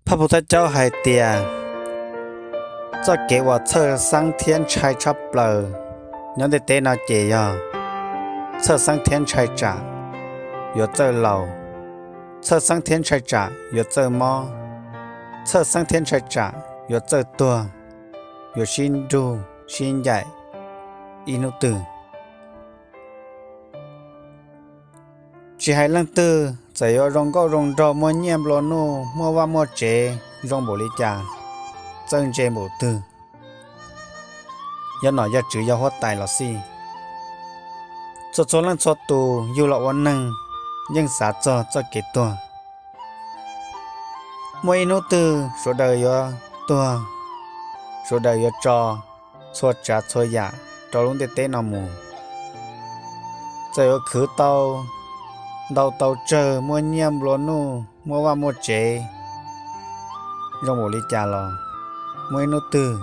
Phaj Phu Thaj Caub hais tias txoj kev uas txhawj xeeb thiab ntshai tshaj plaws nyob ntiaj teb no ces yog txhawj xeeb thiab ntshai tsam yuav txawj laus, txhawj xeeb thiab ntshai tsam yuav txawj mob, txhawj xeeb thiab ntshai tsam yuav txawj tuag, yuav sib nrug sib ncaim ib hnub twg. Tsis hais leej twg, txawm yuav zoo nkauj zoo nraug, muaj nyiaj nplua nuj, muaj vaj muaj tsev, zoo npaum li cas, txawj ntse npaum twg, yog nom yog tswv yog huab tais los xij, txhua txhua leej txhua tus yug los ua neeg yeej xav txog txoj kev tuag. Muaj ib hnub twg sawv daws yuav tuag, sawv daws yuav tso txhua tsav txhua yam rau lub ntiaj teb no mus. Txawm yuav khwv tau ntau tau tsawg, muaj nyiaj nplua nuj, muaj vaj muaj tsev, zoo npaum li cas los muaj ib hnub twg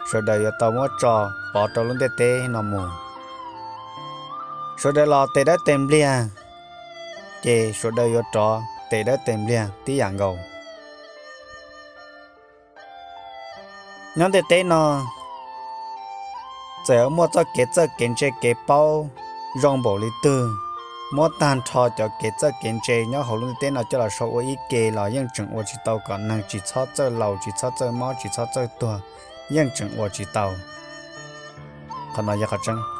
sawv daws yuav tau muab tso pov rau lub ntiaj teb no mus. Sawv daws los tes dawb tes npliag, ces sawv daws yuav rov tes dawb tes npliag tib yam nkaus. Nyob ntiaj teb no, txawm yuav muaj txoj kev txawj kev ntse kev paub zoo npaum li twg, muab tag nrho cov kev txawj kev ntse nyob hauv lub ntiaj teb no coj los sau ua ib ke los yeej tseem ua tsis tau kom neeg tsis txhob txawj laus, tsis txhob txawj mob, tsis txhob txawj tuag, yeej tseem ua tsis tau. Qhov no yog qhov tseeb.